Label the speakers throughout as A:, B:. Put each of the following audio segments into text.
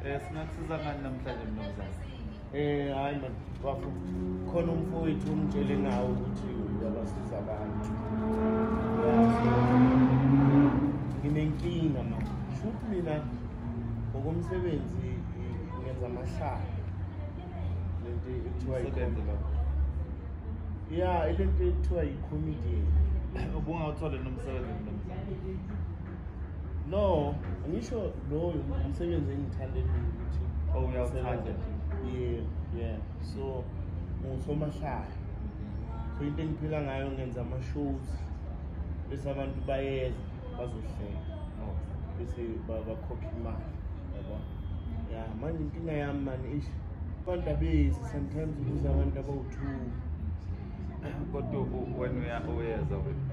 A: Singakusiza ngani namhlanje mnumzane?
B: Hayi man, bafo, khona umfowethu ungitshele ngawo ukuthi uyabasiza abantu. Nginenkinga man. Shuthi mina ngokomsebenzi ngenza amahlaya. Lento ekuthiwa
A: Umsebenzi lo.
B: Yeah, lento ekuthiwa yi-comedian.
A: Ubungawutholi nomsebenzi mnumzane?
B: No, angisho loyo umsebenzi engithande mina ukuthi
A: Oh, uyawuthanda nje.
B: Yeah. So ngisomahlaya. So into engiphila ngayo ngenza ama-shows bese abantu bayeza bazohleka bese bakhokha imali, yabo. Yeah, manje inkinga yami man ish abantu abezi sometimes ubuza abantu abawu-2.
A: Kodwa wena uyeza wena.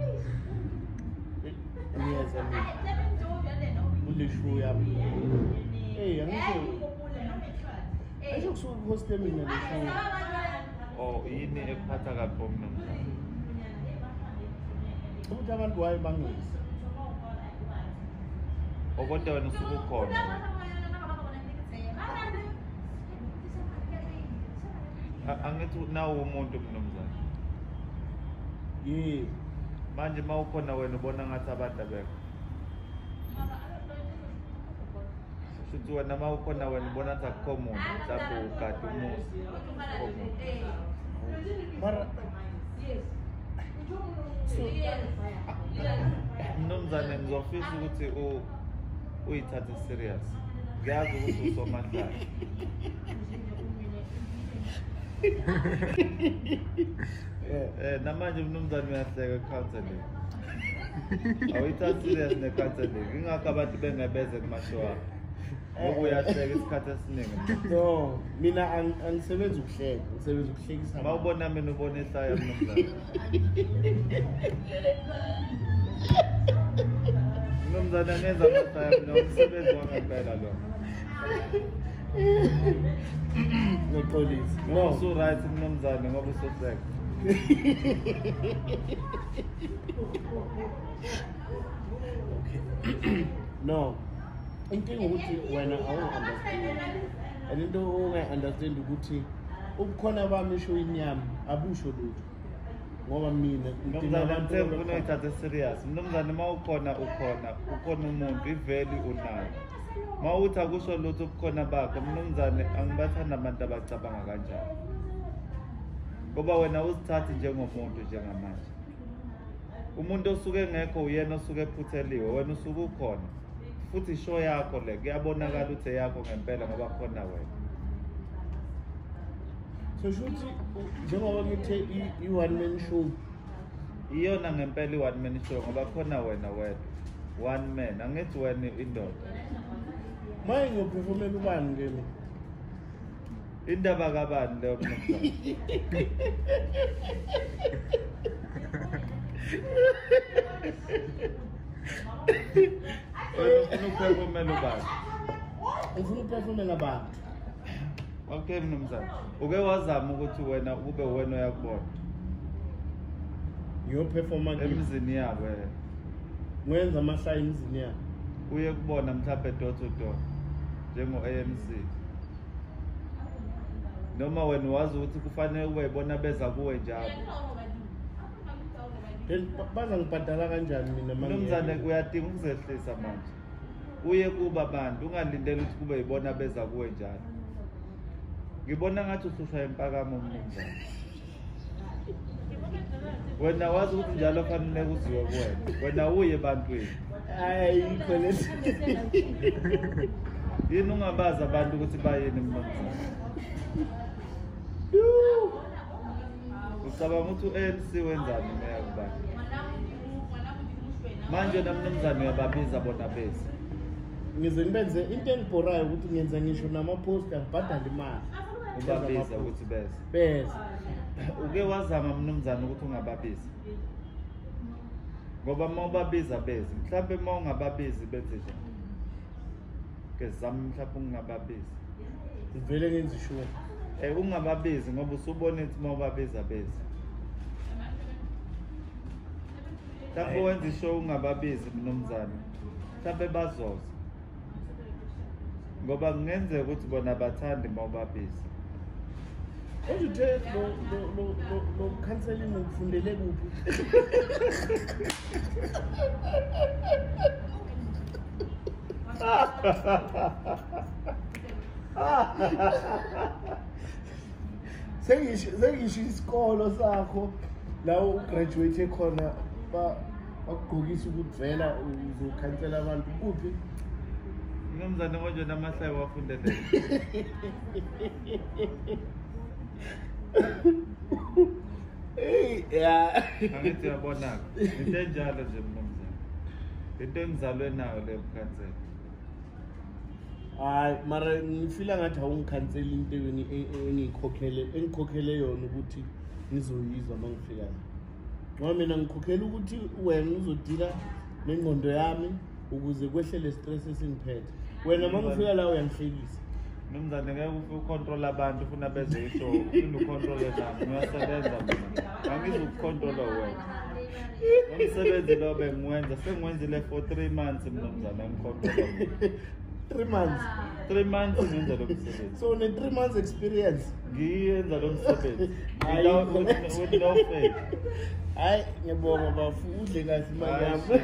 B: Ngiyeza mina kule show yami. Hey, angisho kusuke kuhoste mina le show.
A: Oh, yini ekuphatha kabi mnumzane?
B: Ukuthi abantu waye bangezi.
A: Kodwa wena usuke ukhona. Angithi nawo umuntu mnumzane.
B: Yebo.
A: Manje mawukhona wena ubona ngathi abantu abekho. Shuthi wena mawukhona wena ubona ngathi akukho muntu, mhlawumbe ugade umuzi. Akukho muntu.
B: Mara
A: mnumzane ngizofisa ukuthi uyithathe serious. Ngiyazi ukuthi usomahlaya. Namanje mnumzane uyahleka counseling. Awuyithathi serious ne-counseling. Ingakho abantu bengebeze kumashow akho. Ngoba uyahleka isikhathi esiningi.
B: No, mina angisebenzi ukuhleka, ngisebenza ukuhlekisa.
A: Mawubona mina ubona ihlaya mnumzane. Mnumzane angenza amahlaya mina, umsebenzi wangempela lo.
B: Ngiyaxolisa.
A: No, usu-right mnumzane ngoba usuhleka.
B: Okay. No. Inkinga ukuthi wena awu-understand. And into ongayi-understand ukuthi ubukhona bami eshowini yami abusho lutho. Ngoba mina
A: mnumzane ngithe ngifuna uyithathe serious. Mnumzane mawukhona ukhona, ukhona umuntu, i-value unayo. Mawuthi akusho lutho ubukhona bakho mnumzane, angibathandi abantu abacabanga kanjalo. Ngoba wena uzithathi njengomuntu njengamanje. Umuntu osuke engekho uyena osuke ephutheliwe, wena usuke ukhona. Futhi ishow yakho le kuyabonakala ukuthi eyakho ngempela ngoba khona wena.
B: So shuthi njengoba ngithe i-one man show.
A: Iyona ngempela i-one man show ngoba khona wena wedwa. One man, angithi wena indoda.
B: Maye ngiyophefumela ubani ke mina?
A: Indaba kabani leyo mnumzane? Wena ufuna ukuphefumela ubani?
B: Ngifuna ukuphefumela abantu.
A: Okay mnumzane, uke wazama ukuthi wena kube wena oyakubona?
B: Ngiyophefoma
A: emizini yabo.
B: Ngiyenza amahlaya emizini yabo.
A: Uye kubona mhlawumbe door to door njengo-ANC. Noma wena wazi ukuthi kufanele ube bona beza kuwe njalo.
B: Then bazangibhadala kanjani mina manje?
A: Mnumzane uyadinga ukuzehlisa manje. Uye kuba abantu ungalindeli ukuthi kube yibona beza kuwe njalo. Ngibona ngathi uhlushwa impakamo mnumzane. Wena wazi ukuthi njalo kufanele kuziwe kuwena. Wena uye ebantwini.
B: Ayikho lesi.
A: Yini ungabazi abantu ukuthi bayini mnumzane? Ucabanga ukuthi u-ANC wenzani meya kubantu? Manje wena mnumzane uyababiza bona beze.
B: Ngize ngibenze into engibhorayo ukuthi ngenza ngisho nama-poster ngibhadale imali.
A: Ubabiza ukuthi beze.
B: Beze.
A: Uke wazama mnumzane ukuthi ungababizi? Ngoba uma ubabiza beze, mhlawumbe uma ungababizi benze njani? Ke zama mhlawumbe ungababizi.
B: Ngivele ngenze ishow.
A: Ungababizi ngoba usubona ukuthi uma ubabiza beze. Mhlawumbe wenza ishow ungababizi mnumzane. Mhlawumbe bazoza. Ngoba kungenzeka ukuthi bona bathande uma ubabiza.
B: Kodwa uthe lo counseling ukufundele kuphi? Sengisho isikolo sakho la ugraduate khona bakugqokisa ukuthi vela uzokhansela abantu kuphi?
A: Mnumzane konje namahlaya wafundele.
B: Hey yeah.
A: Angithi uyabona into enjalo nje mnumzane. Into engizalwe nayo le bukhansela.
B: Hayi mara ngifila ngathi awungikhanseli into engikhokhele yona ukuthi ngizoyizwa uma ngifika la. Ngoba mina ngikhokhela ukuthi wena uzodila nengqondo yami ukuze kwehle le stress esingiphethe. Wena uma ngifika la uyangihlekisa.
A: Mnumzane ngeke ufike ucontrol abantu ufuna beze ishow, ufuna ucontrole nami, ngiyasebenza mina. Angizukucontrola wena. Umsebenzi lo bengiwenza, sengiwenzile for 3 months mnumzane ngicontrola.
B: 3 months.
A: 3 months ngenza lo msebenzi.
B: So ne 3 months experience.
A: Ngiyenza lo msebenzi. With no faith.
B: Hayi ngiyabonga bafu, udle kahle imali yami.